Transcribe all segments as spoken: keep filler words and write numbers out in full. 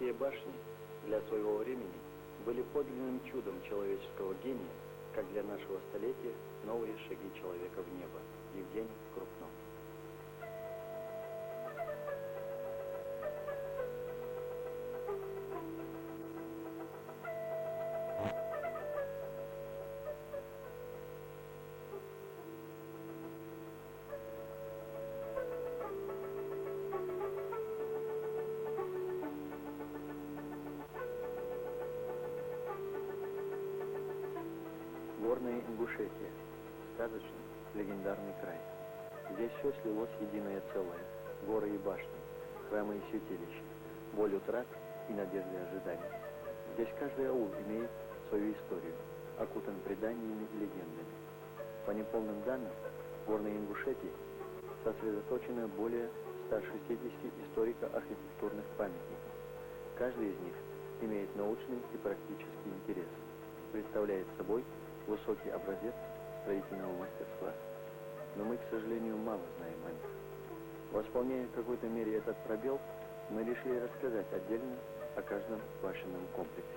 Те башни для своего времени были подлинным чудом человеческого гения, как для нашего столетия новые шаги человека в небо. Евгений Крупно. Горная Ингушетия. Сказочный, легендарный край. Здесь всё слилось в единое целое: горы и башни, храмы и святилища, боль утрат и надежды ожидания. Здесь каждый аул имеет свою историю, окутан преданиями и легендами. По неполным данным, в Горной Ингушетии сосредоточено более ста шестидесяти историко-архитектурных памятников. Каждый из них имеет научный и практический интерес, представляет собой высокий образец строительного мастерства. Но мы, к сожалению, мало знаем о них. Восполняя в какой-то мере этот пробел, мы решили рассказать отдельно о каждом башенном комплексе.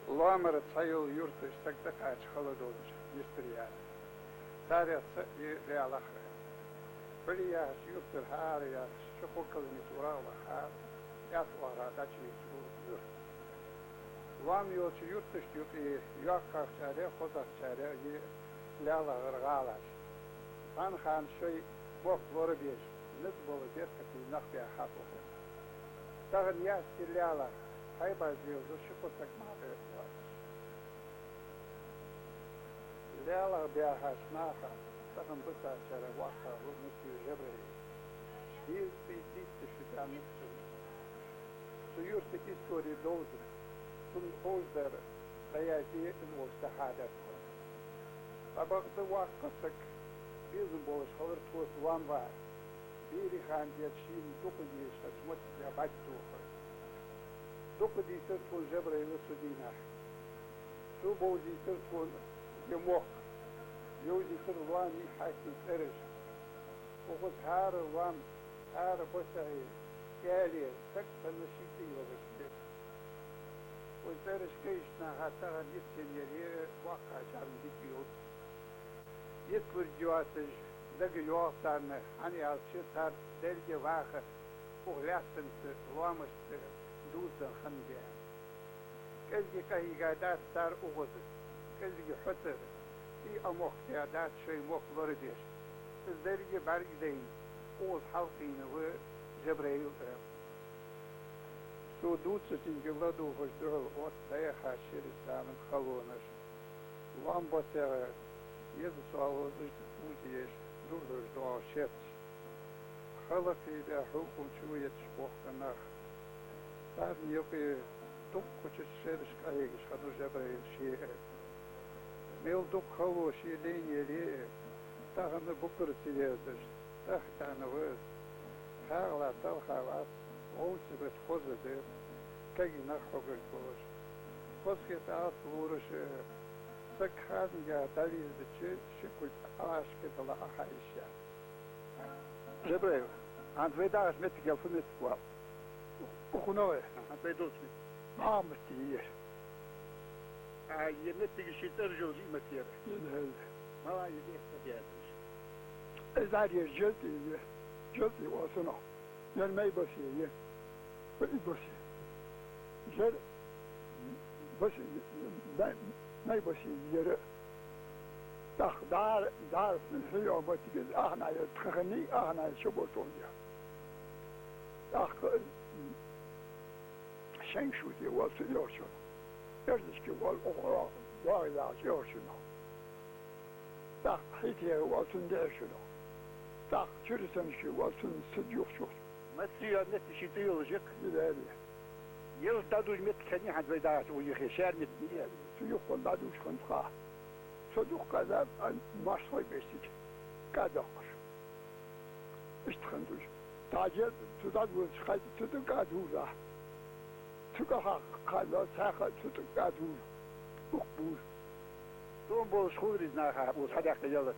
Лоамара цхьайола юрташ саг тӀакхача хала долаш йистар яр. Царех цаӀ я Лаьлах. Хьули яхача юртара хьаара яхача ши-кхо километр урагӀа вахар, аьтта оагӀорахьа дӀачуийцар юрт. Лоам йолча юрташта юкъе йоккхагӀчарех, хозагӀчарех я Лаьлахара гӀалаш. Цхьан хана шоай мохк лорабеш, низ бола беркате нах баьхаб укхаза. Тахан яц из Лаьлах, хьайбаш лелаш ши-кхо саг мара лоацаш. Лаьлах баьхача наха, тахан бисачарех воккхагӀа ва Муций Жабраил. Дезткъеи дийтта шу даьннад цун. Цу юрта истори довза, цунна хозадар дӀаяздеш из волча тӀехьа даьхкад. Цхьабакъда воккха саг безам болаш хилар тхоца Лоам вар. Берий хана деза шийна дукха дезаш хилча моттигех бӀаргтоха. Дукха дийцар тхона Жабраила цу дийнахьа. Цо бовзийтар тхона ер мохк, йовзийтар Лоамий хьаькимий цӀераш. Укхаза хӀара Лоам, хӀара БосегӀа, аьле, саг санна ший цӀи йолаш хилар. Уж цӀераш кагийча наха тахан йицъеннаяр боккхачарна дика йовз. Йицлургйоацаш дагайоагӀа царна, хӀана аьлча цар деррига вахар укх лаьттанца, Лоамашца дувзаденна хиннад. КӀезига къахьийга дац цар укхаза, кӀезига хьоцар, цӀий а мохк даь дац шоай мохк лорабеш. Из деррига бӀаргадайна, укхаза хьалкхийна ва Жабраил а. Цо дувцачунга ладувгӀаш духьал отт дӀаяхача шерача заман халонаш. Лоам, БосегӀа еза соалозаш дувца еш, дувцаш доагӀа шераш. Халакхийна хьулкъум чу етташ бохка нах. Царна юкъе дуккхача шерашка къахьегаш хиннав Жабраил ше а. Мел дукха хало ше лайна яле а, тахан букъ ца езаш, тӀехтаьнна ва из. Хьаькъалах талха вац, гӀовца бетта хоза да, кагий нах хьогаргболаш. Хозахетар алц лораш а, саг ханагахьа дӀавийрзача, ши кулг Ӏашка дала Ӏаха йиш яц. Жабраил, хӀанз вай дагӀача моттигел фу моттиг ва? Укх ногӀе? ХӀанз вай долча моттиге. Махьмад тӀера. А, ер моттиг ший цӀераш йолаш я моттиг ер? Е, е, е. Мала я дехта дезаш? Из дар ер Желтий я. Желтий оал цунах. Ер Май-Босе я. Вай Босе. Ер Босе, Май-, Май-Босе я ер. ТӀаккха дар, дар хьайоагӀа моттиг я, ахнай тха хиннай, ахнай шо бо тхона. ТӀаккха Шенг-Шуде оал цу юрта. Эрзашке оал укх, укх, укх юрта. ТӀаккха Хьитера оал цун дехьа шуна. ТӀаккха Чуьрсанашке оал цун са юхачох. Массайола моттиг ший цӀи йолаш я-кх? Е, е, е. Ер дӀадувш моттиг хиннай хӀанз вай дагӀача укх юхе, шаьра моттиг я? Цу юххе дӀадувш хиннад-кх. Цу дукха даьд, а, морской берсиг кӀа доаккхаш. Иштта хиннад уж. Даже цу дӀадувлача хана цу тӀа кӀа дувза. Цу кӀалха кхайла, цхьаькха а цу тӀа кӀа дур, укх бур. Цун болаш хулар из наха, укхаза хьадаьккха ялат.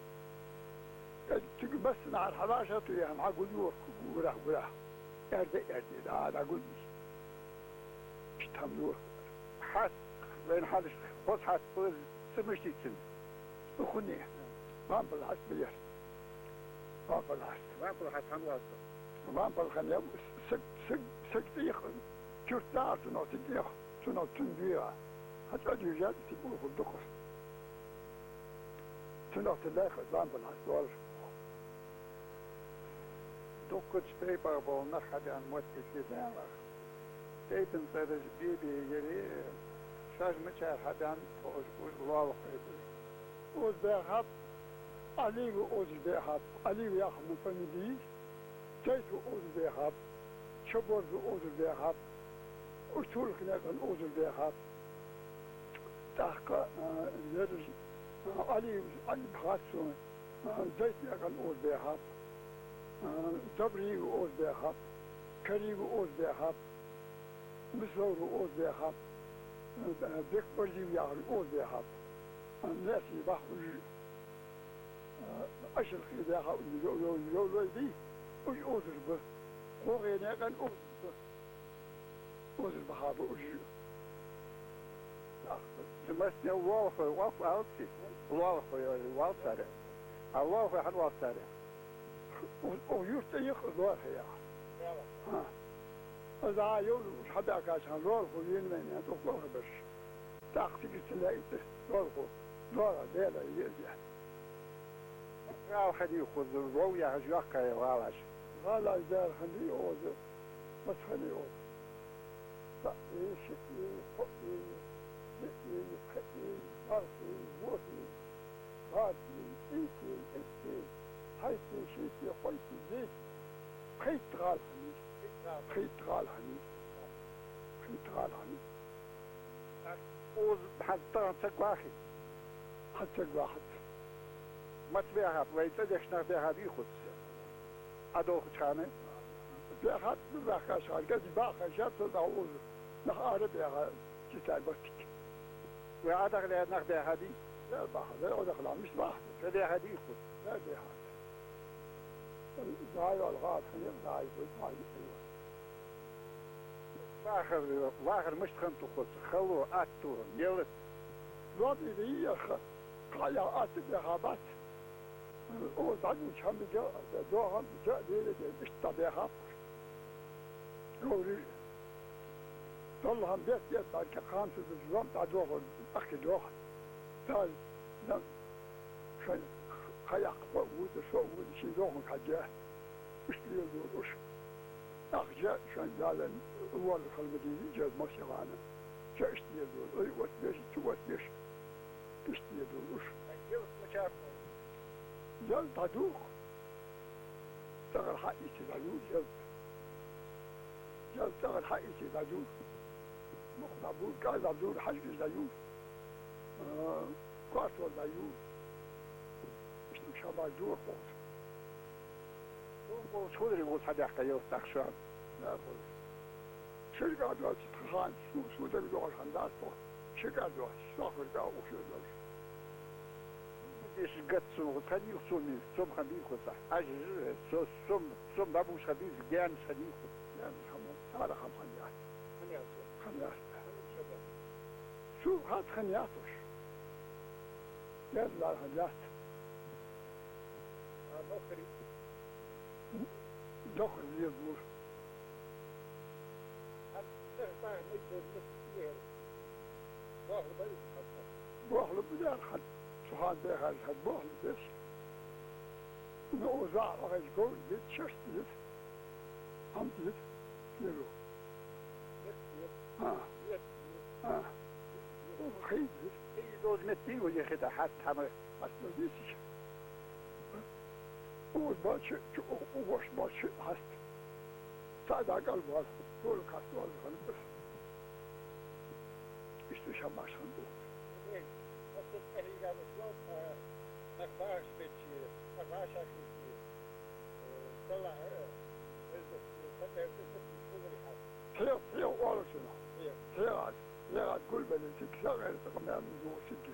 Э, цига массанахьара хьавӀашагӀтехьа хьагулйора гурахь-гурахь. Эрда-эрда, дӀа-дӀа гулйий. Иштта хӀама йора. Хьаст, вайна хьалаш, хоза хьаст, хоза ца мишта йицина. Ухуни. Вампал хьаст ба ер. Вампал хьаст. Вампал хьаст хӀана оал цох? Вампал хиннав, саг, саг, саг цӀийх чуртта дагӀар цунах, цу тӀех, цунах, цун дуьйгӀа. Хьа цӀа дуьйжад, цига улхур дукхар. Цунах тӀа лаьрхӀа вампал хьаст оалар. Дуккхача тайпах бола нах хьабаьнна моттиг я Дала. Тайпан цӀераш бе-бе яр, шоаш мичара хьабаьнна, уж, уж лоалахой ба. Оза баьхаб, Ӏалиев оза баьхаб, Ӏалиев яха фамили, Зайтов оза баьхаб, Чаборзов оза баьхаб, уж туркнаькъан оза баьхаб. ТӀаккха, а, ераш, а, Ӏалиев, Ӏалиев хьаст сона, а, Зайтнаькъан оза баьхаб, а, Добриев оза баьхаб, Кариев оза баьхаб, Мисловров оза баьхаб, а, Бекбарзиев яхар оза баьхаб. А, Наьсаре баха уж, а, Ашалхе баьхаб уж, йо-, йо-, йо-, лой бий, уж озар ба. ХогӀенаькъан озар ба. Оза бахьа ба уж. Цу массане лоалахой оал, оалаций? Лоалахой оал царех. А лоалахой хӀана оал царех? Укх, укх юрта юкъе лоалахой яхар. ХӀа. Аз а йовла уж хьабаьхкача хана лоалахо вена вайна, тӀаккха лоалахой бараш. ТӀаккха цига ца лаьийта лоалахо, лоалахо Даьла еза. ГӀала хиннай укхаза, вов яхаш йоккхагӀа я гӀалаш. ГӀалаш даьра хиннай укхаза, маца хиннай укхаза. ЦаӀ е, шиъ е, кхоъ е, диъ е, пхиъ е, бархӀ е, ворхӀ е, бархӀ е, цӀийте, итте, хьайте, шийте, кхойте, зейте, пхийтта гӀала хиннай. Пхийтта гӀала хиннай. Пхийтта гӀала хиннай. Укхаза хӀанз тахан саг вахий? ХӀанз саг вахац. Маца баьхаб, вай цӀадехкача наха баьхабий укхаза? Ӏодолхача хана? Баьхаб, ну, баьхкача хана. КӀезига баха хьежача, цул тӀехьагӀа укхаза нах ара баьха, читай баттиг. Вай Ӏодахале нах баьхабий? Вай баха, вай Ӏодахале, мишта баха? Вай баьхабий укхаза? Вай баьхаб. ДӀа йола гӀала хиннай, дӀа йола, дӀа йола. Вахар, вахар мишта хиннад укхаза, хало, атто, ялат? Лоабе бе йиъарха, кхаъ яха атта баьха бац. Укхаза дӀадувцаш хӀама дика, доахан дика, лела дика, иштта дӀабаьхаб. Говрий, Далла хӀама бетта, бетта, бӀарга кхамсаза зом дӀадохар, ахки доха. Дала, нам, шоай кхаъ яккха фо а вувца, шо а вувца, ший доханга хьежжа. Иштта леладора уж. ТӀаккха жа шоай Дала воаллар хила ма дезий, жа массехана. Жа иштта леладора. Ой, оцбеш, цу оцбеш. Иштта леладора уж. Ялат дӀадух. ЦӀагӀара хьаийце дӀадур ялат. Ялат цӀагӀара хьаийце дӀадур. Мукъа дӀабур, кӀал дӀадур, хьажкӀаш дӀаюр. А, коартол дӀаюр. Иштта шабаш дора хоза. Цу болча хуларе укхаза хьадаьккха ялат тӀаккха шоана? Да, хулар. Ши кӀа доацаш тха хана, су, су дагадоагӀаш хиннадац тхо. Ши кӀа доацаш, сохвар кӀа ухаш йола. Дешаш гатта сога, хиннай укхаза цом, цом хиннабий укхаза? Ӏажаш, со, сом, сом дӀабувш хиннабий, гаьнаш хиннабий укхаза? Гаьнаш хиннаб, царех хӀама хиннаяц. Хиннаяц. Хиннаяц. Цу хана хиннаяц уж. Гаьнаш хиннаяц. А нохари? Дохар леладора. Бохла ба яхар хьа. Цу хана баьхача хана бохла беш. Ну, оза а вахаш говр дит, шерст дит. Хьам дит. Киро. А. А. Хий дит. Хий доз метти, ваджа хита хьаст хьама. Хьаст дисиш. Оза бача, чу, у-, угош бача хьаст. Цхьа дакъал вар, тола кхаьча вар хиннаб. Иштта шамаш хиннаб. Э, оцу тӀехьагӀа мишта вал, а, нах бахаш бечи, нах бахаш хилчи, э, сала, э, э, э, э, э, э, э, э, э, э, Хьега, хьега оалаш да. Хьега. ХьегаӀа, хьегаӀа гулбенна цига сагӀийра къамаьл ду цига.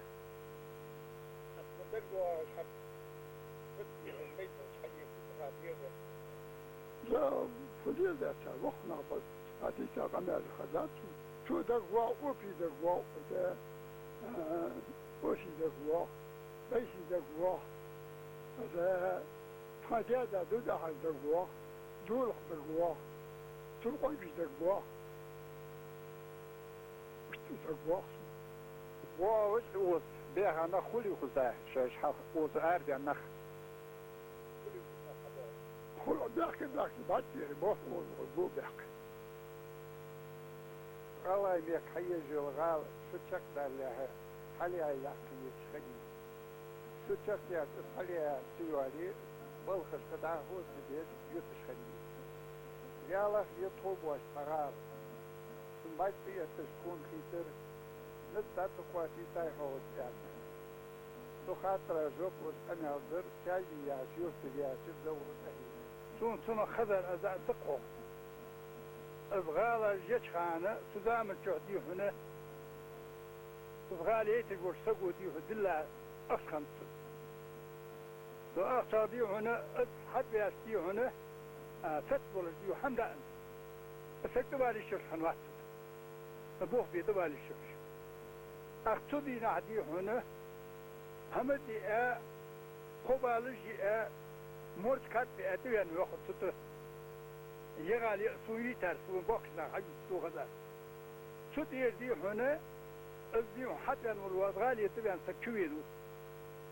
Ас ма дагадоагӀаш хьа. Я, фу деза цар, вахна баз, а дийца къамаьл хаза цу. Цу дагавоагӀа, опи дагавоагӀа, да, а, оси дагавоагӀа, байси дагавоагӀа, да, тха даь-да дуда хьажа дагавоагӀа, дулах дагавоагӀа, туркъойгаш дагавоагӀа. Иштта дагавоагӀа. Во, вац укхаза баьха нах хулий укхаза, шоаш хьалха укхаза арадаьнна нах? Хул баьхка, баьхка, бац бери, бос укхаза бу баьхка. ГӀалгӀай мехка хьаеш йола гӀала шу чакхдаралехьа, хьалъяьй яккха езаш хиннай. Шу чакхъяьлча, из хьалъяь ца йоале, балхашка дӀахо ца деш, ютташ хиннай. Ялах я тхо беш цхьа гӀала. Цун бӀарг тӀаэтташ тхона хийтар, низ дӀа ца кхоачий тӀехьа хьогӀаш аьнна. Цу хаттара жоп луш къамаьл дар, цаьрга яхаш юртара яьча Завра тӀехьийна. Сона цунах хазар а даа ца кхо. Из гӀала еча хана, цу заман чухь дий хьона, из гӀала яйташ волча саго дий хьона дилла ахча хиннад цунна. Цу ахчах дий хьона, из хьатӀаваьлча дий хьона, а, цецболаш дий хьона хӀама даьннад. Из саг тӀавала йиш йолаш хиннавац цу тӀа. Из бух бе тӀавала йиш йолаш. ТӀаккха цу дийнахьа дий хьона, хӀама диа, кхо балаш йиа, морд кад биа тӀавена йоах цу тӀа. Е гӀала я сона йитар, сона боккхийча наха хьаювц цо хазар. Цу тӀера дий хьона, из дий хьона хьатӀавена вола воаз гӀала тӀавена саг чувенав.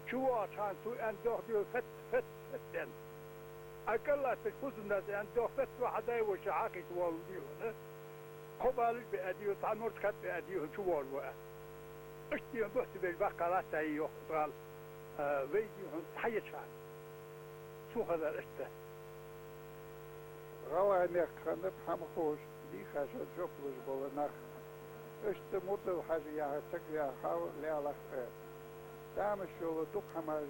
ЧувоагӀача хана цо аьннад йоах дий хьона: «Фет, фет, фет», аьнна. Ӏа кӀал латташ фусам дац, аьннад йоах, фет, цо хьа дай-воша хьакхийта воалл дий хьона. Кхо балаш биа дий хьона, цхьа морд кад биа дий хьона, чувоагӀаш ва аьнна. Иштта дий хьона бутт беш баккха латтаяй йоах из гӀала, а, вай дий хьона хьаеча хана. Цун хазар иштта. ГӀалгӀай мехка хиннаб хӀама ховш, дийхача жоп луш бола нах. Иштта Мурдал-Хьажа яхаш саг ваьхав Лелах тӀа. Тамаш йола дукха хӀамаш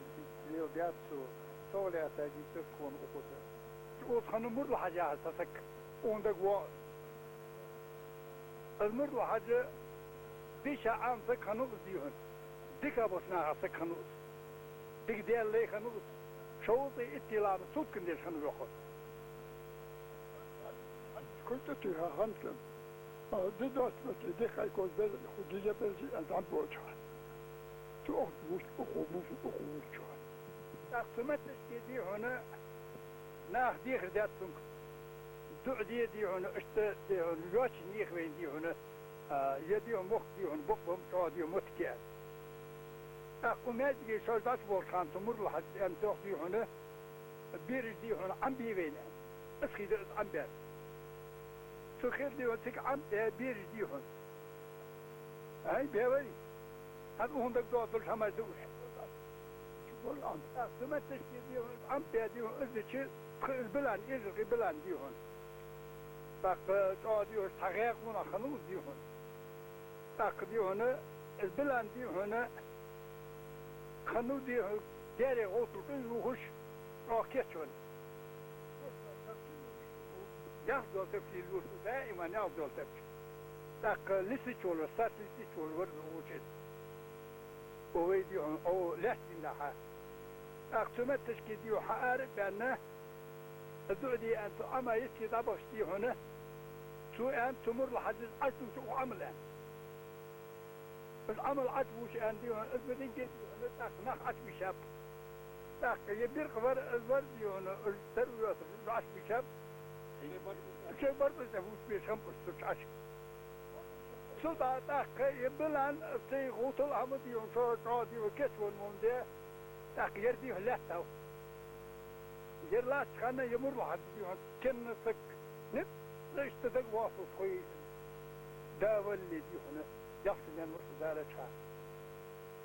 леладаьд цо, цох лаьца дийцар тхона укхаза. Укхаза хиннав Мурдал-Хьажа яхаш цхьа саг, укхун дагавоагӀа. Из Мурдал-Хьажа дийша Ӏама саг хиннав из дий хьона. Дика болча нахах саг хиннав из. Дика даьла лай хиннав из. ШовзткъаӀ итт ламаз суткан деш хиннав йоах. Кхы тӀатеха хиннад цун. А, ди доацаш, дехай коза беза, ху дизе беза, а, зӀамига волча хана. Цу охт вуч, укхо вуч, укхо вуч хана. ТӀаккха цу метташка дий хьона, наха дехар даьд цунга. ДуӀа де дий хьона, иштта дий хьона, йоацача наха вайна дий хьона, а, е дий хьона мохк дий хьона, бакъбам чӀоагӀа дий хьона моттиг я. ТӀаккха укх маьждиге шоаш дӀачуболча хана цу Мурдал-Хьажас аьннад йоах дий хьона, бераш дий хьона Ӏам бе вайна аьнна. Из хий да из Ӏам баьр. Цу хир дий хьона цига Ӏам бе бераш дий хьона. Ай, бе вай. ХӀанз укхун дагадоагӀаш дола хӀамаш да уж. Цу метташка дий хьона Ӏам бе дий хьона, из дича, тха из Билан, Эжаркъий Билан дий хьона. ТӀаккха чӀоагӀа дий хьона цхьа гӀаьгӀа гӀунах хиннав из дий хьона. ТӀаккха дий хьона, из Билан дий хьона, хиннав дий хьона, даьра гӀовтал тӀа ювхаш, чӀоагӀа кийчвеннав. Ялх дола тапча лелавир цо, даим ялх дола тапча. ТӀаккха лисача волаш, сарт лисача волаш вар из гӀоча. О, вай дий хьона, о, лаьттан дийнахьа. ТӀаккха цу метташка дий хьона хьаара а баьнна, дуӀа де аьнна, цу Ӏама йисте дӀабахача дий хьона, цо аьннад цу Мурдал-Хьажас Ӏочудувца укх Ӏамал аьнна. Из Ӏамал Ӏочувувцаш аьнна дий хьона, из ма динге дий хьона, тӀаккха нах Ӏочубийшаб. ТӀаккха е биркъа вар, из вар дий хьона, уж тара йоацаш, уж Ӏочубийшаб. Шоай барзкъа тӀа бувцаш беш хиннаб уж цу чу Ӏочу. Цул тӀа-, тӀаккха е Билан, цай гӀовтал хӀама дий хьона, чӀоагӀа, чӀоагӀа дий хьона кийчвенна ма дий, тӀаккха ер дий хьона лаьттав. Ер латтача хана е Мурдал-Хьажа дий хьона кенна саг, низ иштта дагавоацаш тхоай да валле дий хьона, ялх саг даьнна вар цу далача хана.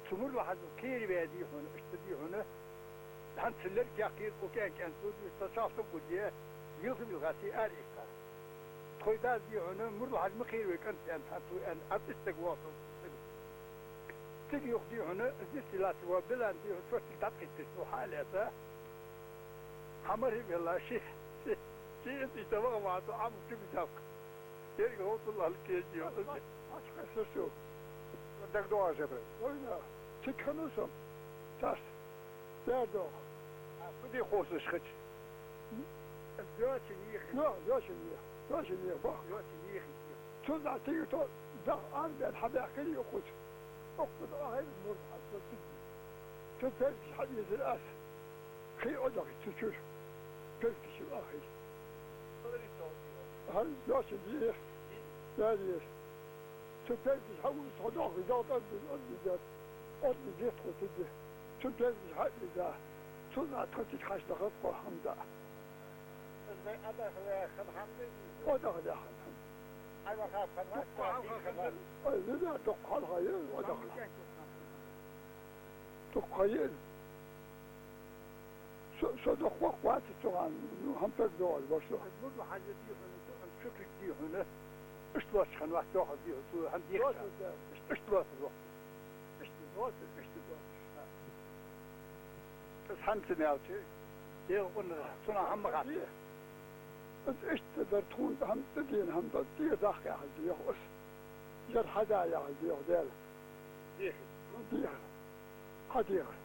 Цу Мурдал-Хьажас кхераваь дий хьона, иштта дий хьона, хӀанз цу лерг яьккхар, укх кӀаьнк-кӀаьнк цу дий хьона, цхьа шалта гулъе, йилха-вилха ца араийккха. Тхоай дас дий хьона, Мурдал-Хьажа ма кхераве кӀант аьннад хӀанз цо аьнна, аз иштта дагавоацаш саг. Цига юха дий хьона, из йисте латташ вола Билан дий хьона, чоттиг дӀатӀакхийтташ цо хьа а лаьца, хьамара а велла, ший, ший, ший из иштта ваха вац, Ӏама чубийшаб-кх. Деррига гӀовтал алкеж йо. Ач, ач, ач, хасар цо. ДагадоагӀа, Жабраил? Вайна. Цига хиннав со. Царца. Дер дох. А, фу де хосаш хич? М? Доаца йихи. Йо, доаца йихи. Доаца йихи, бах. Доаца йихи. Цунна тига то, да, ан бен хьабаьхкина юкъуц. Оккхуза ахьа мурд хьа цо цига. Цу дерригаш хьаийзар аз. Хий одахи цу чура. Пелкачу ахи. Хьал доаца дийх. Дарийх. Цу пелкачу хьа уж тхо дохи, дал тӀадбиз, отбиз, отбиз дихт тхо цига. Цу пелкачу хьаийза. Цунна тхо цига хьачудахар тхо хӀама да. Из вай одахалехьа хӀама да из? Одахалехьа хӀама. Ай, ваха хӀама да, дукха хӀама да. Ай, вина дукха хьалха е, одахалехьа. Дукха е. Со, со дукха воккха вац цу хана, ну, хӀама тӀадоагӀаш бар со. Аз мурд хьажа дий хьона, цу хана чу кхийтта дий хьона. Иштта лоацца хана вац йоах аз дий хьона, цу хана дийхача. Лоацца, да. Иштта, иштта лоацца вац. Иштта лоацца, иштта лоацца. Аз хӀанз ца мелча, Дела къунна, цунах хӀама ма хатта. Аз иштта дар тхона хӀама тӀадийна, хӀама тӀадийна даккха яхаш дий йоах аз. Яр хьада яхаш дий йоах Дела. Дийхар. Дийхар. Хьадийхар.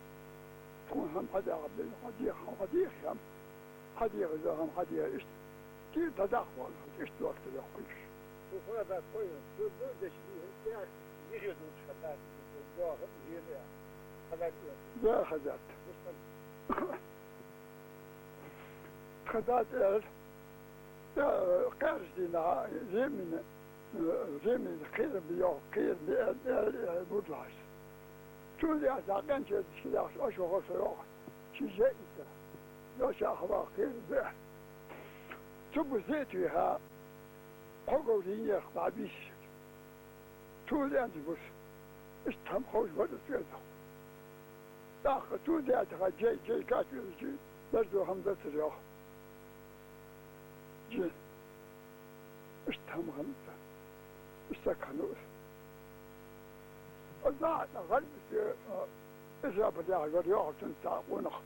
Тхона хӀама хьадийхар, хьадийхар, хьадийхар хӀама. Хьадийхар, хӀама хьадийхар, иштта. Кийра дӀадаккха воалл, иштта лоацца йоаккхаш. Цу хӀама даккха йоах, цу ду деш дийхар, тӀехьа дийхар дувцаш хьадаккха, дийхар дувцаш хьадаккха. Да, хазарт. Тха дас аьлар, э, кхаьрача дийнахьа, Римина, э, Римина кхерам бе йоах, кхерам бе аьлар, аьлар, аьлар, бурдалхьаш. Цул яхаш дӀакъаьнча дӀа яхаш, оаш вахар со йоах, ши жа иса. Йоша хьава кхерам бе. Цу бус зе а туйха, кхо говр дийнех дӀабийсар. Цул аьнна бус. Иштта хӀама ховш вар из кӀезиг. ТӀаккха цо даьтта хьа жай, жай кач везачи, лардо хӀама дацар йоах. Жи. Иштта хӀама хиннад. Иштта саг хиннав из. Аз гӀалбисе, а, Исрапил яхаш вар йоахар цунца цхьа къонах.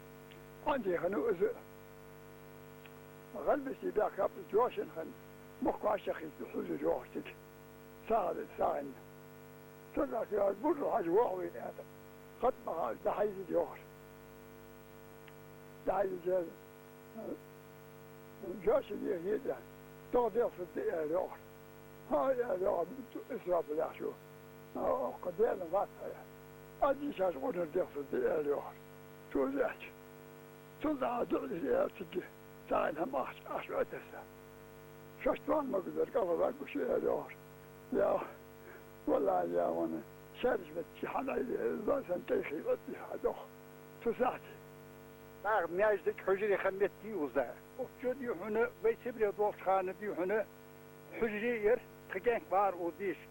Ӏанди хиннав из. ГӀалбисе баьхкаб из, йошина хинна. Мохк вӀашагӀкхийтта хьувзар йоахар цига. СагӀа, сагӀийна. Цудухьа йоахар, бурдалхьаш воагӀа вайна аьнна. Хатта баха дӀахьийзар йоахар. ДӀахьийзар, йоша дехар дий, дӀа дехар да аьлар йоахар. ХӀаа, аьлар йоахар, Исрапил яхачо. Оккха Дела вац хьо. Аз дийшача къонахчун дехар да аьлар йоахар. Цо из аьлча. Цул тӀехьагӀа дуӀа дир аьлар цига. СагӀийна хӀама ахча, ахча Ӏотесса. Шоашта ван магазар кӀалхара гуш аьлар йоахар. Я, валлахӀи, я вана, шаьрача метте хьадаьлча, лоацца тӀехьа хий ватти хьадох. Цу сахьте. ТӀаккха маьждиг, хьужаре хинна метте укхаза. Укх чу дий хьона, вай Сибре долча хана дий хьона, хьужаре яр, тха кӀаьнк вар укхаза дийша.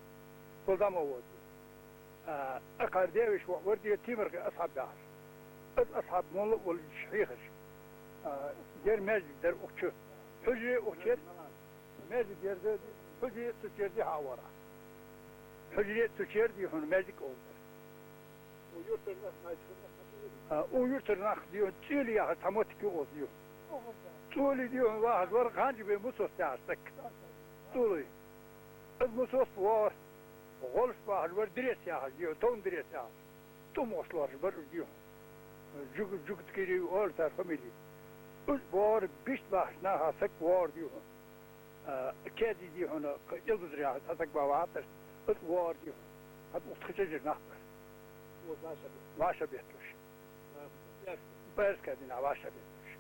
Цул дӀа ма вода. А, акхар девиш воӀ вар, дий, Темиркъаьн Асхьаб яхаш. Из Асхьаб молла а волаш хьехаш. А, ер маьждиг дар укх чу. Хьужаре укх чу яр. Маьждиг ер да, хьужаре цу чу яр дий хьона. Хьужаре цу чу яр дий хьона, маьждиг укхаза дар. А, укх юртара нах дий хьона, ЦӀоли яхаш цхьа моттиг я укхаза дий хьона. ЦӀоли дий хьона вахаш вар Ханжабай Мусост яхаш саг. ЦӀоли. Из Мусост воагӀар. ГӀолаш бахаш вар Дирес яхаш, дий хьона, Товна Дирес яхаш. ТӀум гӀош лоархӀаш бар уж, дий хьона. Жуг-, Жугтакири оал цар фамили. Уж боагӀар, бист бахача наха саг воагӀар, дий хьона. А, Кеди, дий хьона, кхы Илбазар яхаш цхьа саг ба вахар, из воагӀар, дий хьона. ХӀаьта укх тха чӀежара нах бар. ВӀашагӀбетталуш. Паьрска дийнахьа вӀашагӀбетталуш.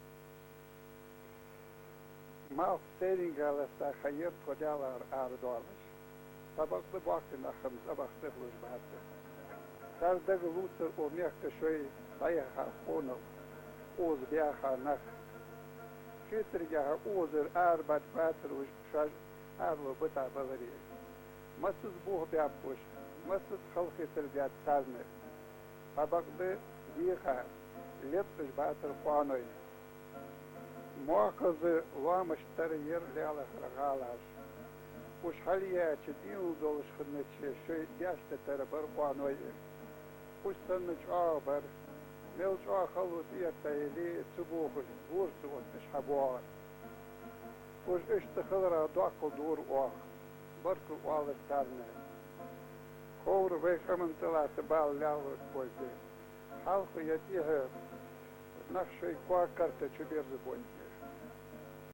Малх сайранга латта хайра тхо Даьлагара арадоалаш. Цхьабакъда боккхий нах хинна цӀабаха тӀехьалуш бацар. Цар дага лувцар укх мехка шоай дӀаяхача къонахчо, укхаза баьха нах. Шийтаргахьа укхазара арабаьнна бацар уж, шоаш аралу битӀа баларе. Массаза бух баьб уж, массаза халахетар даьд царна. Цхьабакъда дийха леткъаш бацар къоаной. Мохказа лоамаш тара яр лелахара гӀалаш. Уж хьалъяьча, денал долаш хиннача, шоай дешта тара бар къоаной. Уж санна чӀоагӀа бар. Мел чӀоагӀа хало цӀерта йили, ца бохаш, гора ца отташ хьабоагӀар. Уж иштта хиларах доккхал дора оаха. Баркал оалаш царна. Ховра вай къаман тӀалатта бала лелаш болча, хьалха е тӀехьа нах шоай коа-карта чуберзаболча.